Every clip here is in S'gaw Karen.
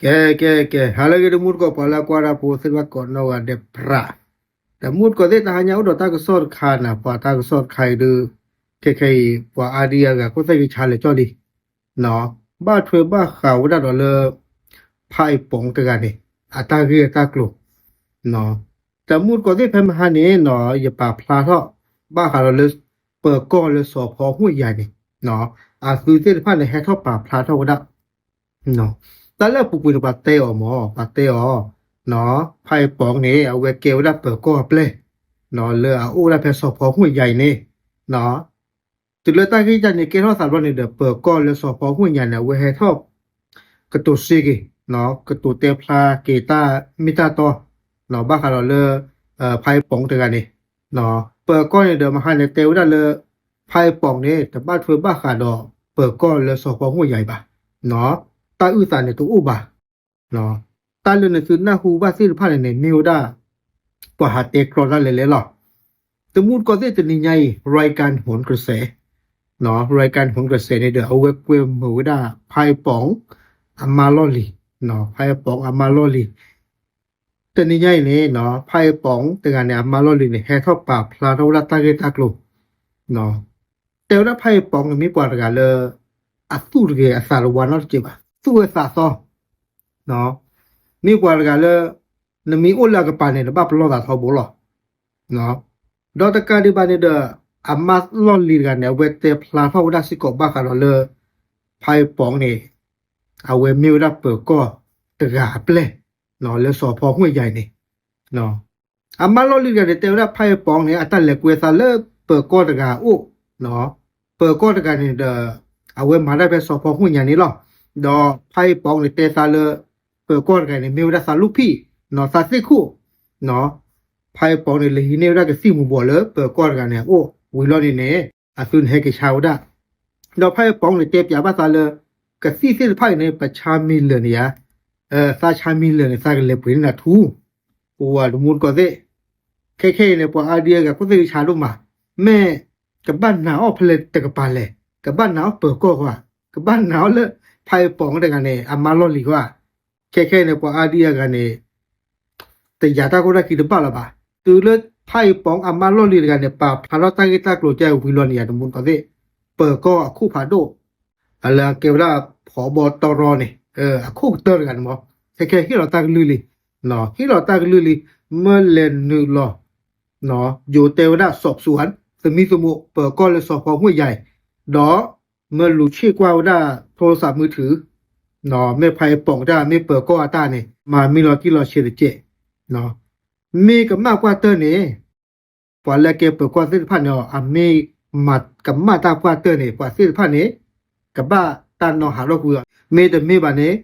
ကဲ ကဲ ကဲ ဟါလၢအဂ့ၤ တမူတကိး ပှၤလၢအကွၢ်တၢ်ဖိသ့ၣ်တဖၣ်ကိးနီၢ်ဂၤဒဲး ပြး တမူတကိးသ့ၣ် တဟါညါအိၣ်ဒီးတၢ်ကစီၣ်တခါန့ၣ် ပှၤတၢ်ကစီၣ်တခါအံၤဒုး ခဲခဲအံၤ ပှၤအါဒံအါဂၤ ခိၣ်သ့ၣ်ဂ့ၤဆါလဲၤကၠီၣ်လံ ဘၣ်ထွဲဘၣ်ဃးဝဲဒၣ်ဒီးလၢ ဖးအံၤပိာ်တဂၤန့ၣ် အတၢ်ဂ့ၢ်အတၢ်ကျိၤ တမူတကိးသ့ၣ် ဖဲမဟါန့ၣ်နီၤ ယပာ်ဖျါထီၣ် ဘၣ်ဃးဒီးလၢ ပၢၤကီၢ်လၢစီၤဖီဝ့ၢ်ယၤန့ၣ် အသုးသ့ၣ်တဖၣ်န့ၣ် ဟဲထီၣ်ပာ်ဖျါထီၣ်ဝဲဒၣ် တၢ်လၢအပူၤကွံာ်န့ၣ် ပှၤတဲအီၤမၢ် ပှၤတဲအီၤ ဖးအံၤပိာ်န့ၣ် အဝဲကဲဝဲဒၣ်ပၢၤကီၢ်အပျဲၢ် လၢအအိၣ်ဝဲဒၣ်ဖဲစီၤဖီဝ့ၢ်ယၤအံၤန့ၣ် တုၤလၢတၢ်ဂ့ၢ်ကန့ၣ် ကဲထီၣ်သးဘျီန့ၣ်ဒီး ပၢၤကီၢ်လၢစီၤဖီဝ့ၢ်ယၤန့ၣ် အဝဲဟဲထီၣ် ကတိၤစ့က့ၤ ကတိၤတဲဖျါက့ၤတၢ်မ့ၢ်တၢ်တီ ဘၣ်ဃးဒီးလၢ ဖးအံၤပိာ်တဂၤန့ၣ် ပၢၤကီၢ်န့ၣ်ဒီး မဟါန့ၣ်တဲဝဲဒၣ်လၢ ဖးအံၤပိာ်န့ၣ် တဘၣ်ထွဲဘၣ်ဃးဒီးပၢၤကီၢ်လၢစီၤဖီဝ့ၢ်ယၤအံၤဘၣ် တၢ်အုၣ်သးန့ၣ်တအိၣ်ဘၣ် တၢ်လၢနသုနၢ်ဟူဘၣ်သ့ၣ်တဖၣ်န့ၣ်န့ၣ် မ့ၢ်ဝဲဒၣ် ပှၤဟးတဲကြီတၢ်လဲၤလဲၤလီၤ. တမူတကိးသ့ၣ် တနံၤညါအံၤ ရၤကၣ်ဟူၣ်ကစဲး ရၤကၣ်ဟူၣ်ကစဲးန့ၣ်ဒီး အဝဲကွဲမုာ်ဝဲဒၣ် ဖးအံၤပိာ် အမါလီၢ်လံၤ ဖးအံၤပိာ်အမါလီၢ်လံၤ တနံၤညါအံၤန့ၣ် ဖးအံၤပိာ်တဂၤန့ၣ် အမါလီၢ်လံၤန့ၣ် ဟဲထီၣ်ပာ်ဖျါထီၣ်ဝဲဒၣ်တၢ်ဂ့ၢ်တၢ်ကျိၤ တဲဝဲဒၣ်ဖးအံၤပိာ်န့ၣ် မ့ၢ်ပှၤတဂၤလၢ အသူၣ်တဂ့ၤအသးတဝါနီတစဲးဘၣ် သူၣ်ဝဲသးသီ မ့ၢ်ပှၤတဂၤလၢ နမ့ၢ်အိၣ်လၢအကပၤန့ၣ် နဘၣ်ပလီၢ်သးထီဘိလီၤ. ဒီးတကးဒံးဘၣ်န့ၣ်ဒီး အမါလီၢ်လံၤတဂၤန့ၣ် အဝဲတဲဖျါထီၣ်ဝဲဒၣ်စ့ၢ်ကီးဘၣ်ဃးဒီးလၢ ဖးအံၤပိာ်န့ၣ် အဝဲမ့ၢ်ဝဲဒၣ်ပၢၤကီၢ်တဂၤအပျဲၢ် လၢစီၤဖီဝ့ၢ်ယၤအံၤန့ၣ် အမါလီၢ်လံၤတဂၤန့ၣ် တဲဝဲဒၣ်ဖးအံၤပိာ်န့ၣ် အတၢ်လဲၤကွဲသးလၢပၢၤကီၢ်တဂၤအအိၣ် ပၢၤကီၢ်တဂၤန့ၣ်ဒီး အဝဲမၤတၢ်ဖဲစီၤဖီဝ့ၢ်ယၤန့ၣ်လီၤ. ဒီးဖးအံၤပိာ်န့ၣ် တဲသးလၢ ပၢၤကီၢ်တဂၤန့ၣ် မ့ၢ်ဝဲဒၣ်သးလူၢ်ဖံး သးသ့ၣ်ခိၣ် ဖးအံၤပိာ်န့ၣ် လဲၤဟံးန့ၢ်ဝဲဒၣ်ကသံၣ်မူၤဘှီးလၢပၢၤကီၢ်တဂၤန့ၣ်အအိၣ် ဝံၤလီၤန့ၣ်န့ၣ် အသုန့ၣ်ဟဲက့ၤဆါဝဲဒၣ် ဒီးဖးအံၤပိာ်န့ၣ် တဲပၠးဘၣ်သးလၢ ကသံၣ်သ့ၣ်တဖၣ်အံၤန့ၣ် ပဆါမံၤလၢာ်န့ၣ်ဧါ, သးဆါမံၤလၢာ်န့ၣ် သးကလဲၤပှ့ၤန့ၢ်နၤထူ, ပဝဲတမူတကိးသ့ၣ်, ခဲခဲအံၤန့ၣ် ပှၤအါဒံအါဂၤ ခိၣ်သ့ၣ်ကဆါဒိၣ်မး, မ့ၢ်ကဘၣ်နာ်အီၤဖဲလဲၣ်တကပၤလဲၣ်, ကဘၣ်နာ်အီၤပၢၤကီၢ်ဧါ, ကဘၣ်နာ်အီၤလၢ ဖးအံၤပိာ်တဂၤန့ၣ် အမါလီၢ်လံၤဧါ, ခဲခဲအံၤန့ၣ် ပှၤအါဒံအါဂၤန့ၣ် တယာ်တၢ်ခိၣ်တၢ်ခံတဘၣ်လၢၤဘၣ်. တုၤလၢဖးအံၤပိာ်အမါလီၢ်လံၤတဂၤန့ၣ် ပာ်ဖျါထီၣ်တၢ်ဂ့ၢ်တၢ်ကျိၤကဲဝံၤလီၤန့ၣ် ယတမူတကိးသ့ၣ်, ပၢၤကီၢ်အခိၣ်ဖးဒိၣ်, အလၢအကဲဝဲဒၣ် ဖီဘီတီရီန့ၣ် အခိၣ်ကတၢၢ်တဂၤန့ၣ်မ့ၢ် ခဲခဲဟ့ၣ်လီၤတၢ်ကလုၢ်လံ, ဟ့ၣ်လီၤတၢ်ကလုၢ်လံ, မၢလဲၤနုာ်လီၤ ယိၤတဲဝဲဒၣ်စီၤပစူၤ သမံသမိး ပၢၤကီၢ်လၢစီၤဖီမှံယၤအံၤ, ဒီးမၢလူၤဆ့ၣ်ကွၢ်ဝဲဒၣ် ထိရစးမုၢ်ထုး, မ့ၢ်ဖးအံၤပိာ်တၢ် မ့ၢ်ပၢၤကီၢ်အတၢ်န့ၣ် မၤမံလီၤတံၢ်လီၤဆဲးတကဲး, မ့ၢ်ကမၣ်ကွၢ်တၢၢ်န့ၣ်, ပှၤလၢကဲပၢၤကီၢ်သ့ၣ်တဖၣ်န့ၣ် အမ့ၢ်ကမၣ်တၢ်ကွၢ်တၢၢ်န့ၣ် ပှၤသ့ၣ်တဖၣ်န့ၣ် ကဘၣ်တၢ်နီၢ်ဟးထီၣ်ကွံာ်အီၤ, မ့တမ့ၢ်ဘၣ်န့ၣ်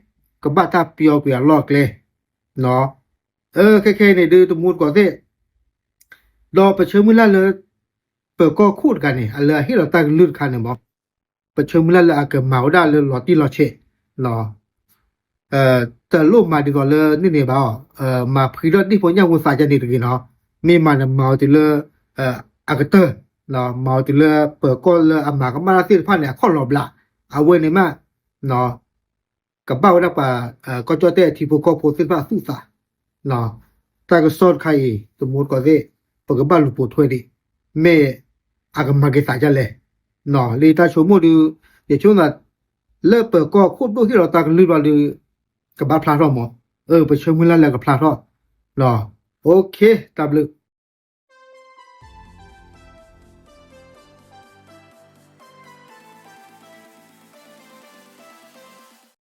ကဘၣ်တၢ်ပျီကွံာ်အလီၢ်အကျဲ ခဲခဲအံၤန့ၣ်ဒုးတမူတကိးသ့ၣ်, ဒီးပဆၢမုၢ်လၢ်လၢ ပၢၤကီၢ်ခိၣ်တဂၤန့ၣ် အလၢအဟ့ၣ်လီၤတၢ်ကလုၢ်တခါန့ၣ်မ့ၢ်, ပဆၢမုၢ်လၢ်လၢအကမၤဝဲဒၣ်လၢလီၤတံၢ်လီၤဆဲး, တလိၣ်မၤဒ်သိးလၢန့ၣ်န့ၣ်ဘၣ်အီၤ, မၤဖှံထီၣ်ဒ့ၣ်ဖိညၣ်ဖိသးဒ်န့ၣ်တဂ့ၤနီၤ, မ့ၢ်မၤန့ၣ် မၤအီၤတုၤလၢ အကတၢၢ်, မၤအီၤတုၤလၢပၢၤကီၢ်လၢအမၤကမၣ်တၢ်သ့ၣ်တဖၣ်န့ၣ် အခီၣ်လီၤဘျး, အဝဲန့ၣ်မး ကဘၣ်ဝဲဒၣ်ပှၤ ကီၢ်ကၠီၣ်တဲၣ်အထံဖိကီၢ်ဖိသ့ၣ်တဖၣ်အသူၣ်အသး, တၢ်ကစီၣ်တခါအံၤ တမူတကိးသ့ၣ်, ပကဘၣ်လူၤပိာ်ထွဲဒံး, မ့ၢ်အကမၤက့ၤသးဒ်လဲၣ်, လၢတၢ်ဆိကမိၣ်ဒုး, ယဆိကမိၣ်သး လၢပၢၤကီၢ်ခိၣ်ဒိၣ်ဟ့ၣ်လီၤတၢ်ကလုၢ်ဘျီဒုး, ကဘၣ်ဖျါထီၣ်မး, ပဆၢမုၢ်လၢ်လၢကဖျါထီၣ်, တၢ်ဘျုး